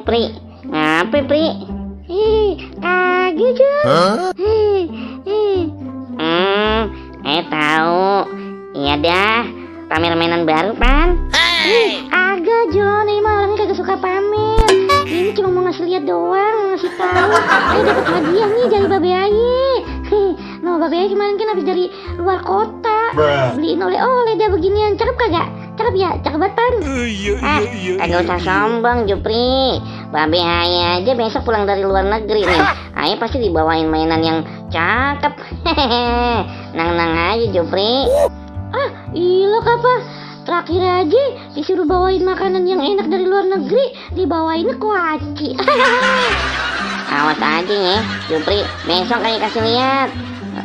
Pri. Ngapa, Pri? Kagak Jon. Tahu. Iya dah, pamer mainan baru kan? Kagak Jon, ini mah orangnya kagak suka pamer. Ini cuma mau ngasih lihat doang, ngasih tahu. Dapat hadiah nih dari Babe Aye. No, Babe Aye kemarin kan habis dari luar kota. Beliin oleh-oleh dia beginian. Cakep kagak? Cakep ya? Cakep banget Pan. Kagak usah sombong, Jupri. Babe Aye aja besok pulang dari luar negeri nih. Aye pasti dibawain mainan yang cakep. Nang-nang aja, Jupri. Iya apa? Terakhir aja disuruh bawain makanan yang enak dari luar negeri, dibawainnya kuaci. Awas aja ya, Jupri. Besok Aye kasih lihat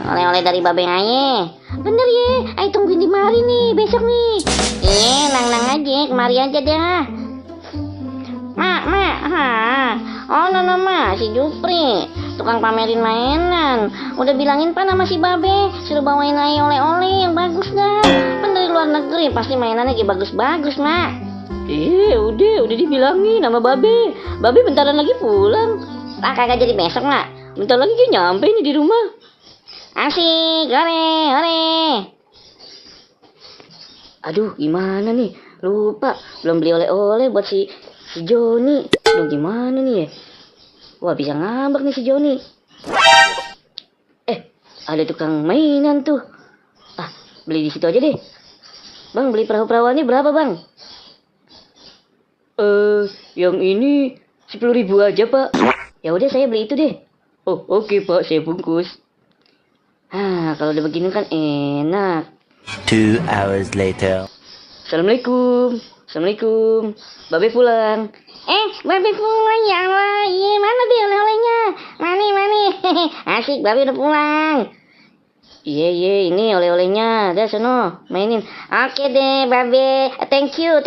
oleh-oleh dari Babe Aye. Bener ya, Ayo tungguin di mari nih, besok nih. Iya, nang-nang aja, kemari aja dah. Oh, no, si Jupri, tukang pamerin mainan. Udah bilangin Pan sama si Babe, suruh bawain Aye oleh-oleh yang bagus dah. Pan dari luar negeri, pasti mainannya kayak bagus-bagus, Mak. Udah dibilangin sama Babe. Babe bentaran lagi pulang. Kagak jadi besok, Mak. Bentar lagi dia nyampe nih di rumah. Asik, ore. Aduh, gimana nih? Lupa, belum beli oleh-oleh buat si Joni. Aduh, gimana nih ya? Wah, bisa ngambek nih si Joni. Ada tukang mainan tuh. Beli di situ aja deh. Bang, beli perahu-perahuannya berapa, Bang? Yang ini 10.000 aja, Pak. Ya udah, saya beli itu deh. Oh, oke, Pak, saya bungkus. Kalau udah begini kan enak. 2 hours later. Assalamualaikum. Babe pulang. Babe pulang ya Allah. Iya, mana deh oleh-olehnya? Mani. Asik, Babe udah pulang. Iya, ini oleh-olehnya. Dah sono, mainin. Oke deh, Babe. Thank you.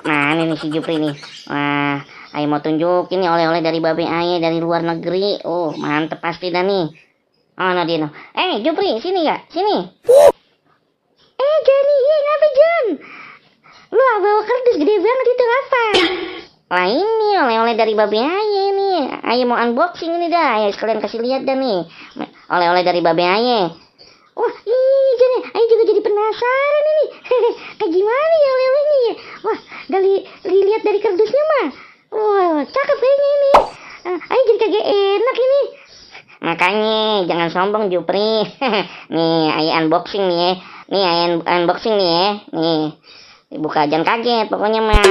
Mana nih si Jupri nih? Wah, Aye mau tunjukin nih oleh-oleh dari Babe Aye dari luar negeri. Oh, mantep pasti dah nih. Oh, no dia no. Jupri, sini gak? Sini. Joni, ngapa Jon? Lu bawa kardus gede banget itu apa? Lah ini oleh-oleh dari Babe Aye nih. Aye mau unboxing ini dah. Aye sekalian kasih lihat dah nih. Oleh-oleh dari Babe Aye. Wah, Joni, Aye juga jadi penasaran ini. Kayak gimana ya oleh-olehnya ya? Wah, lihat dari kardusnya mah. Wah, cakep kayaknya ini. Aye jadi kagak enak ini. Makanya jangan sombong, Jupri. Nih, Aye unboxing nih ya. Nih. Dibuka, jangan kaget pokoknya mah.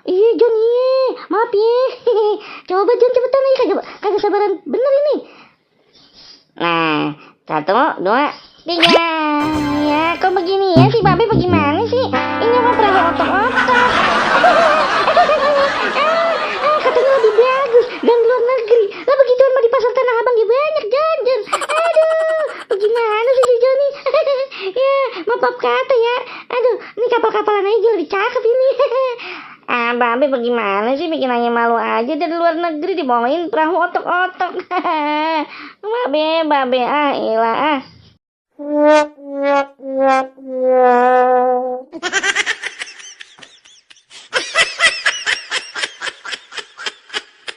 Iya Jon, maaf ya. Coba Jon cepetan nih, kagak sabaran bener ini. Nah, 1, 2, 3. Ya, kok begini ya sih Babe, bagaimana sih? Ini mah perahu otak-otak. Katanya lebih bagus dan luar negeri. Lah begituan mah di pasar Tanah Abang ya banyak Jon. Aduh, bagaimana sih si Joni? Ya, maaf kata ya. Aduh, ini kapal-kapalan aja lebih cakep ini. Babe bagaimana sih, bikin Aye malu aja dari luar negeri dibawain perahu otak-otak. Babe, ilah.